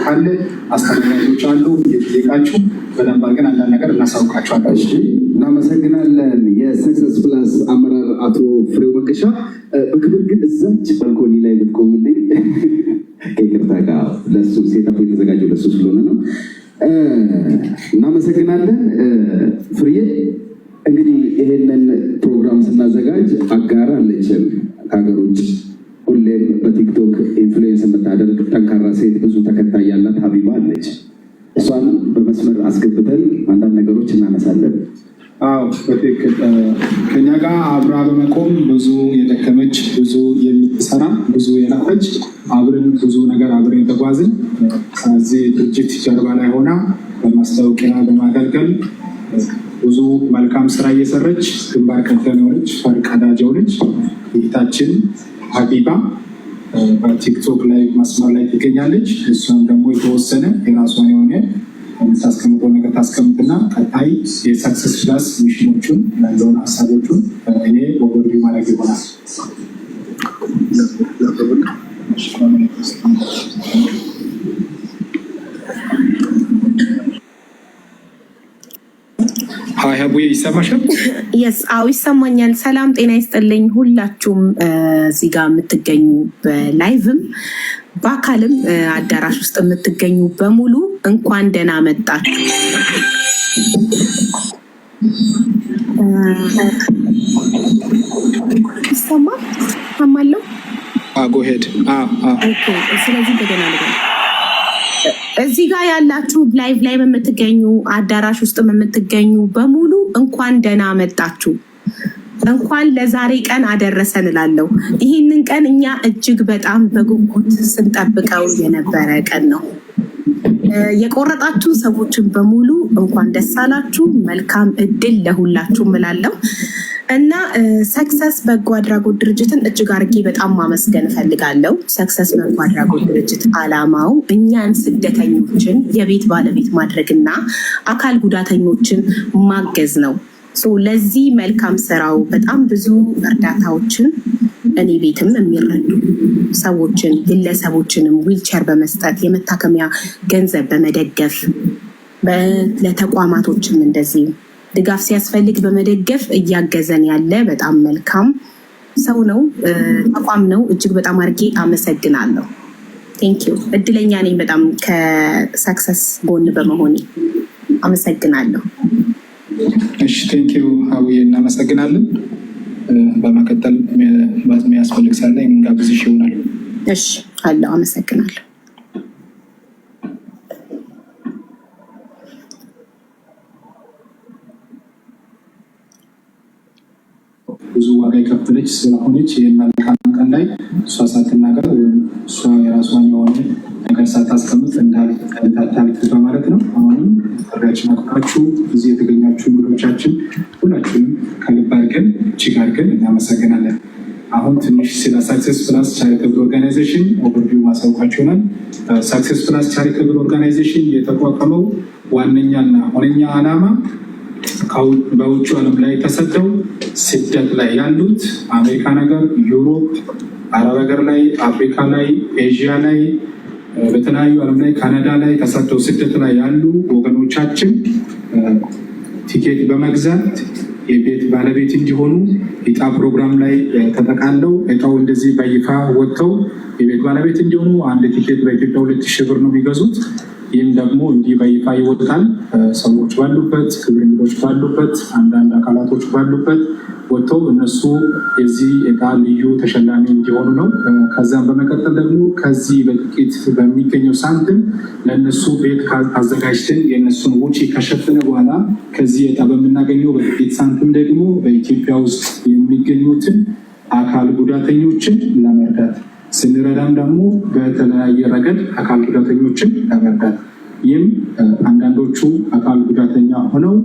ካለ አስተናጋጆች አሉ፣ እየጠየቃችሁ በደንብ አድርገን አንዳንድ ነገር እናሳውቃቸዋለን። እሺ፣ እናመሰግናለን። የ Success Plus አመራር አቶ ፍሬው መንገሻ፣ በክብር ግን እዛች balcony ላይ ብትቆምልኝ ከይቅርታ ጋር፣ ለሱ setup የተዘጋጀው ለሱ ስለሆነ ነው። እናመሰግናለን ፍርዬ። እንግዲህ ይሄንን ፕሮግራም ስናዘጋጅ አጋር አለችን ከሀገር ውጭ፣ ሁሌም በ TikTok influence የምታደርግ ጠንካራ ሴት፣ ብዙ ተከታይ ያላት ሀቢባ አለች። እሷን በመስመር አስገብተን አንዳንድ ነገሮች እናነሳለን። አዎ፣ በትክክል። ከኛ ጋር አብራ በመቆም ብዙ የደከመች፣ ብዙ የምትሰራ፣ ብዙ የለፈች፣ አብረን ብዙ ነገር አብረን የተጓዝን፣ ከዚህ ድርጅት ጀርባ ላይ ሆና በማስታወቂያ በማገልገል ብዙ መልካም ስራ እየሰራች ግንባር ቀደም የሆነች፣ ፈርቀዳጅ የሆነች እህታችን ሀቢባ በ TikTok ላይ መስመር ላይ ትገኛለች። እሷም ደግሞ የተወሰነ የራሷን የሆነ የምታስቀምጠው ነገር ታስቀምጥና ቀጣይ የ Success Plus mission ኦቹን ያለውን ሀሳቦቹን እኔ overview ማድረግ ይሆናል። Hi ሀቡዬ፣ ይሰማሻል? Yes፣ አዎ ይሰማኛል። ሰላም ጤና ይስጥልኝ ሁላችሁም እዚህ ጋር የምትገኙ፣ በ live ም በአካልም አዳራሽ ውስጥ የምትገኙ በሙሉ እንኳን ደህና መጣችሁ። ይሰማል? ሰማለሁ። Go ahead። ስለዚህ እንደገና ልበል። እዚህ ጋር ያላችሁ፣ live ላይ የምትገኙ፣ አዳራሽ ውስጥም የምትገኙ በሙሉ እንኳን ደህና መጣችሁ። እንኳን ለዛሬ ቀን አደረሰን እላለሁ። ይህንን ቀን እኛ እጅግ በጣም በጉጉት ስንጠብቀው የነበረ ቀን ነው። የቆረጣችሁ ሰዎችን በሙሉ እንኳን ደስ አላችሁ። መልካም እድል ለሁላችሁም እላለሁ እና Success በጎ አድራጎት ድርጅትን እጅግ አድርጌ በጣም ማመስገን እፈልጋለሁ። Success በጎ አድራጎት ድርጅት አላማው እኛን ስደተኞችን የቤት ባለቤት ማድረግና አካል ጉዳተኞችን ማገዝ ነው። So ለዚህ መልካም ስራው በጣም ብዙ እርዳታዎችን እኔ ቤትም የሚረዱ ሰዎችን ግለሰቦችንም ዊልቸር በመስጠት፣ የመታከሚያ ገንዘብ በመደገፍ፣ ለተቋማቶችም እንደዚህ ድጋፍ ሲያስፈልግ በመደገፍ እያገዘን ያለ በጣም መልካም ሰው ነው፣ ተቋም ነው። እጅግ በጣም አድርጌ አመሰግናለሁ። Thank you። እድለኛ ነኝ በጣም ከ Success ጎን በመሆኔ፣ አመሰግናለሁ። እሺ፣ thank you ሀቡዬ፣ እናመሰግናለን። በመቀጠል የሚያስፈልግ ሳለ የምንጋብዝሽ ይሆናል። እሺ አለው፣ አመሰግናለሁ። ብዙ ዋጋ የከፈለች ስለሆነች ይህን መልካም ቀን ላይ እሷ ሳትናገር ወይም እሷ የራሷን የሆነ ነገር ሳታስቀምጥ እንዳታልፍ በማለት ነው። አሁንም ጥሪያችን አክብራችሁ እዚህ የተገኛችሁ እንግዶቻችን ሁላችሁንም ከልብ አድርገን እጅግ አድርገን እናመሰግናለን። አሁን ትንሽ ስለ Success Plus Charitable Organization overview ማሳውቃችሁ ይሆናል። Success Plus Charitable Organization የተቋቋመው ዋነኛና ሁነኛ ዓላማ በውጭ ዓለም ላይ ተሰደው ስደት ላይ ያሉት አሜሪካ ነገር፣ Europe፣ አረብ ሀገር ላይ፣ አፍሪካ ላይ፣ ኤዥያ ላይ፣ በተለያዩ ዓለም ላይ፣ ካናዳ ላይ ተሰደው ስደት ላይ ያሉ ወገኖቻችን ቲኬት በመግዛት የቤት ባለቤት እንዲሆኑ፣ እጣ ፕሮግራም ላይ ተጠቃለው እጣው እንደዚህ በይፋ ወጥተው የቤት ባለቤት እንዲሆኑ። አንድ ቲኬት በኢትዮጵያ 2000 ብር ነው የሚገዙት። ይህም ደግሞ እንዲህ በይፋ ይወጣል። ሰዎች ባሉበት፣ ክብር እንግዶች ባሉበት፣ አንዳንድ አካላቶች ባሉበት ወጥተው እነሱ የዚህ እጣ ልዩ ተሸላሚ እንዲሆኑ ነው። ከዚያም በመቀጠል ደግሞ ከዚህ በጥቂት በሚገኘው ሳንቲም ለእነሱ ቤት አዘጋጅተን የእነሱን ውጪ ከሸፈነ በኋላ ከዚህ እጣ በምናገኘው በጥቂት ሳንቲም ደግሞ በኢትዮጵያ ውስጥ የሚገኙትን አካል ጉዳተኞችን ለመርዳት፣ ስንረዳም ደግሞ በተለያየ ረገድ አካል ጉዳተኞችን ለመርዳት፣ ይህም አንዳንዶቹ አካል ጉዳተኛ ሆነው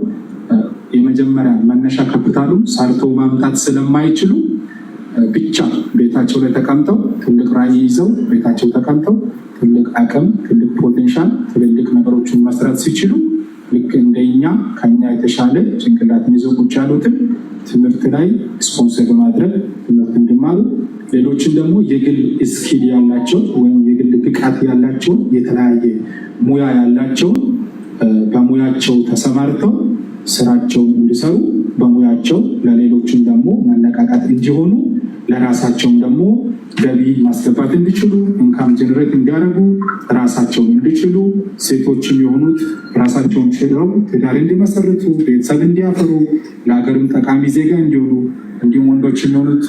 የመጀመሪያ መነሻ ካፒታሉ ሰርተው ማምጣት ስለማይችሉ ብቻ ቤታቸው ላይ ተቀምጠው፣ ትልቅ ራዕይ ይዘው ቤታቸው ተቀምጠው ትልቅ አቅም፣ ትልቅ potential፣ ትልልቅ ነገሮችን መስራት ሲችሉ ልክ እንደኛ ከኛ የተሻለ ጭንቅላት ይዘው ቁጭ ያሉትን ትምህርት ላይ ስፖርት ስፖንሰር በማድረግ ትምህርት እንዲማሩ፣ ሌሎችን ደግሞ የግል skill ያላቸው ወይም የግል ብቃት ያላቸው፣ የተለያየ ሙያ ያላቸውን በሙያቸው ተሰማርተው ስራቸውን እንዲሰሩ፣ በሙያቸው ለሌሎችም ደግሞ መነቃቃት እንዲሆኑ፣ ለራሳቸውም ደግሞ ገቢ ማስገባት እንዲችሉ፣ income generate እንዲያደርጉ፣ ራሳቸውን እንዲችሉ፣ ሴቶችም የሆኑት ራሳቸውን ችለው ትዳር እንዲመሰርቱ፣ ቤተሰብ እንዲያፈሩ፣ ለሀገርም ጠቃሚ ዜጋ እንዲሆኑ፣ እንዲሁም ወንዶች የሚሆኑት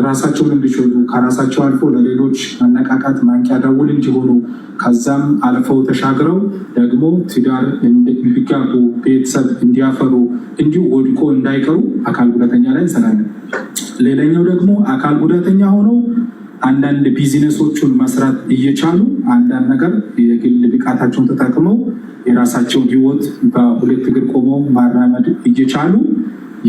ራሳቸውን እንዲችሉ፣ ከራሳቸው አልፎ ለሌሎች መነቃቃት ማንቂያ ደውል እንዲሆኑ፣ ከዛም አልፈው ተሻግረው ደግሞ ትዳር እንዲጋቡ፣ ቤተሰብ እንዲያፈሩ፣ እንዲሁ ወድቆ እንዳይቀሩ አካል ጉዳተኛ ላይ እንሰራለን። ሌላኛው ደግሞ አካል ጉዳተኛ ሆነው አንዳንድ ቢዝነሶቹን መስራት እየቻሉ፣ አንዳንድ ነገር የግል ብቃታቸውን ተጠቅመው የራሳቸውን ሕይወት በሁለት እግር ቆመው ማራመድ እየቻሉ፣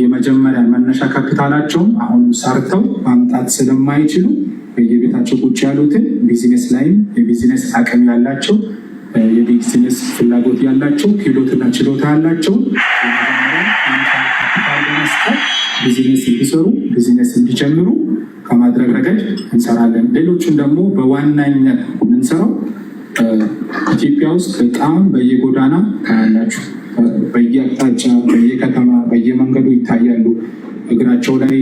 የመጀመሪያ መነሻ ካፒታላቸውን አሁን ሰርተው ማምጣት ስለማይችሉ በየቤታቸው ቁጭ ያሉትን ቢዝነስ ላይም የቢዝነስ አቅም ያላቸው፣ የቢዝነስ ፍላጎት ያላቸው፣ ክህሎትና ችሎታ ያላቸው ካፒታል በመስጠት ቢዝነስ እንዲሰሩ፣ ቢዝነስ እንዲጀምሩ ከማድረግ ረገድ እንሰራለን። ሌሎችን ደግሞ በዋናነት የምንሰራው ኢትዮጵያ ውስጥ በጣም በየጎዳና ታያላችሁ፣ በየአቅጣጫ፣ በየከተማ፣ በየመንገዱ ይታያሉ። እግራቸው ላይ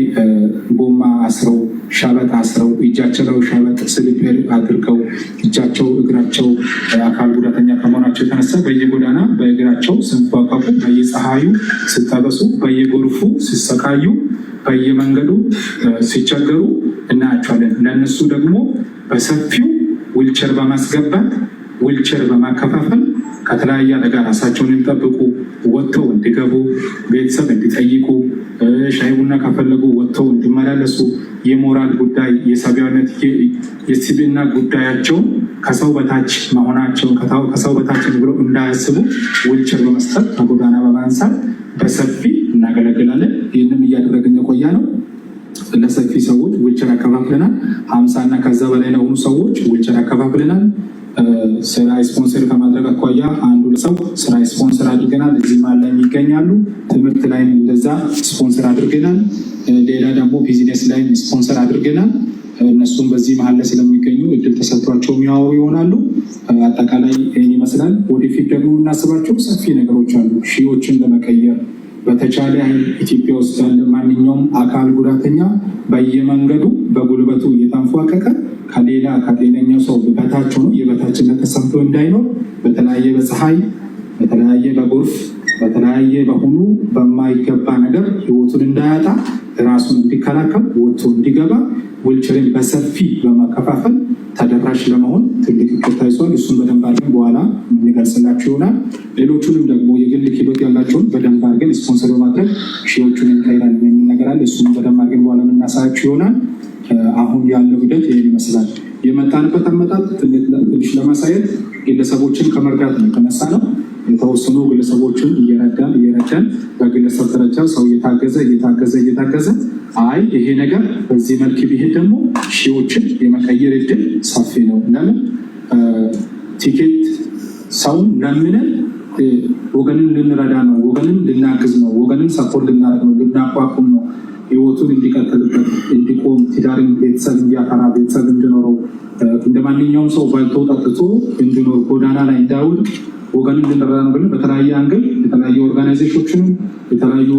ጎማ አስረው፣ ሸበጥ አስረው፣ እጃቸው ላይ ሸበጥ slipper አድርገው፣ እጃቸው እግራቸው አካል ጉዳተኛ ከመሆናቸው የተነሳ በየጎዳና በእግራቸው ሲንፏቀቁ፣ በየፀሐዩ ሲጠበሱ፣ በየጎርፉ ሲሰቃዩ፣ በየመንገዱ ሲቸገሩ እናያቸዋለን። ለእነሱ ደግሞ በሰፊው ዊልቸር በማስገባት፣ ዊልቸር በማከፋፈል ከተለያየ አደጋ ራሳቸውን እንዲጠብቁ፣ ወጥተው እንዲገቡ፣ ቤተሰብ እንዲጠይቁ፣ ሻይ ቡና ከፈለጉ ወጥተው እንዲመላለሱ፣ የሞራል ጉዳይ፣ የሰብአዊነት፣ የስብዕና ጉዳያቸውን ከሰው በታች መሆናቸውን፣ ከሰው በታች ብለው እንዳያስቡ ዊልቸር በመስጠት፣ ከጎዳና በማንሳት በሰፊ እናገለግላለን። ይህንም እያደረግን የቆየ ነው። ለሰፊ ሰዎች ዊልቸር አከፋፍለናል። 50 እና ከዛ በላይ ለሆኑ ሰዎች ዊልቸር አከፋፍለናል። ስራ ስፖንሰር ከማድረግ አኳያ አንዱ ሰው ስራ ስፖንሰር አድርገናል። እዚህ መሀል ላይ ይገኛሉ። ትምህርት ላይም እንደዛ ስፖንሰር አድርገናል። ሌላ ደግሞ ቢዝነስ ላይም ስፖንሰር አድርገናል። እነሱም በዚህ መሀል ላይ ስለሚገኙ እድል ተሰጥቷቸው የሚያወሩ ይሆናሉ። አጠቃላይ ይህን ይመስላል። ወደፊት ደግሞ የምናስባቸው ሰፊ ነገሮች አሉ። ሺዎችን ለመቀየር በተቻለ ያህል ኢትዮጵያ ውስጥ ያለ ማንኛውም አካል ጉዳተኛ በየመንገዱ በጉልበቱ እየተንፏቀቀ ከሌላ ከጤነኛው ሰው በታች ሆኖ የበታችነት ተሰምቶ እንዳይኖር፣ በተለያየ በፀሐይ፣ በተለያየ በጎርፍ፣ በተለያየ በሆኑ በማይገባ ነገር ህይወቱን እንዳያጣ፣ ራሱን እንዲከላከል፣ ወጥቶ እንዲገባ ዊልቸርን በሰፊ በማከፋፈል ተደራሽ ለመሆን ትልቅ እቅድ ተይዟል። እሱን በደንብ አድርገን በኋላ የምንገልጽላችሁ ይሆናል። ሌሎቹንም ደግሞ የግል ክህሎት ያላቸውን በደንብ አድርገን ስፖንሰር በማድረግ ሺዎቹን እንቀይራለን የሚል ነገር አለ። እሱንም በደንብ አድርገን በኋላ የምናሳያችሁ ይሆናል። አሁን ያለው ሂደት ይህን ይመስላል። የመጣንበት አመጣጥ ትንሽ ለማሳየት ግለሰቦችን ከመርዳት ነው የተነሳ ነው። የተወሰኑ ግለሰቦችን እየረዳን እየረዳን፣ በግለሰብ ደረጃ ሰው እየታገዘ እየታገዘ እየታገዘ፣ አይ ይሄ ነገር በዚህ መልክ ቢሄድ ደግሞ ሺዎችን የመቀየር እድል ሰፊ ነው። ለምን ቲኬት ሰውን ለምንን ወገንን ልንረዳ ነው፣ ወገንን ልናግዝ ነው፣ ወገንን support ልናደርግ ነው፣ ልናቋቁም ነው፣ ህይወቱን እንዲቀጥልበት፣ እንዲቆም፣ ትዳርን ቤተሰብ እንዲያፈራ፣ ቤተሰብ እንዲኖረው፣ እንደ ማንኛውም ሰው በልቶ ጠጥቶ እንዲኖር፣ ጎዳና ላይ እንዳይወድቅ ወገንን ልንረዳ ነው ብለን በተለያየ angle የተለያዩ organization ኦችን፣ የተለያዩ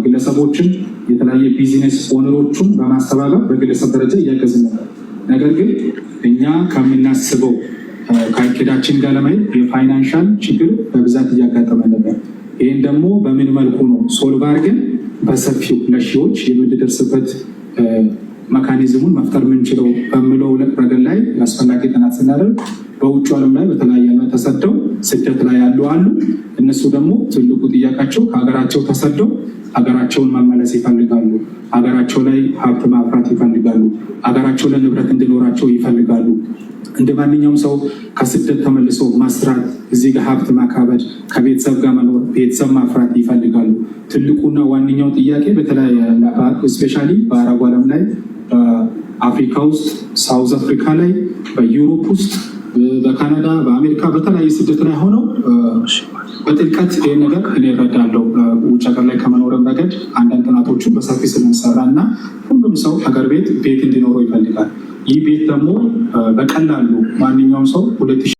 ግለሰቦችን፣ የተለያየ business owner ኦቹን በማስተባበር በግለሰብ ደረጃ እያገዝን ነበር። ነገር ግን እኛ ከምናስበው ከእቅዳችን ጋር ለማየት የ financial ችግር በብዛት እያጋጠመ ነበር። ይህን ደግሞ በምን መልኩ ነው solve አድርገን በሰፊው ለሺዎች የምንደርስበት mechanism ኡን መፍጠር የምንችለው በምለው ረገድ ላይ አስፈላጊ ጥናት ስናደርግ በውጭ ዓለም ላይ በተለያየ ዓለም ተሰደው ስደት ላይ ያሉ አሉ። እነሱ ደግሞ ትልቁ ጥያቄያቸው ከሀገራቸው ተሰደው ሀገራቸውን መመለስ ይፈልጋሉ። ሀገራቸው ላይ ሀብት ማፍራት ይፈልጋሉ። ሀገራቸው ላይ ንብረት እንዲኖራቸው ይፈልጋሉ። እንደ ማንኛውም ሰው ከስደት ተመልሶ መስራት፣ እዚህ ጋር ሀብት ማካበድ፣ ከቤተሰብ ጋር መኖር፣ ቤተሰብ ማፍራት ይፈልጋሉ። ትልቁና ዋነኛው ጥያቄ በተለያየ especially በአረቡ ዓለም ላይ፣ በአፍሪካ ውስጥ፣ South Africa ላይ፣ በ Europe ውስጥ በካናዳ፣ በአሜሪካ በተለያየ ስደት ላይ ሆነው በጥልቀት ይህ ነገር እኔ እረዳለሁ። ውጭ ሀገር ላይ ከመኖርም ረገድ አንዳንድ ጥናቶችን በሰፊ ስለምሰራ እና ሁሉም ሰው ሀገር ቤት ቤት እንዲኖረው ይፈልጋል። ይህ ቤት ደግሞ በቀላሉ ማንኛውም ሰው 2000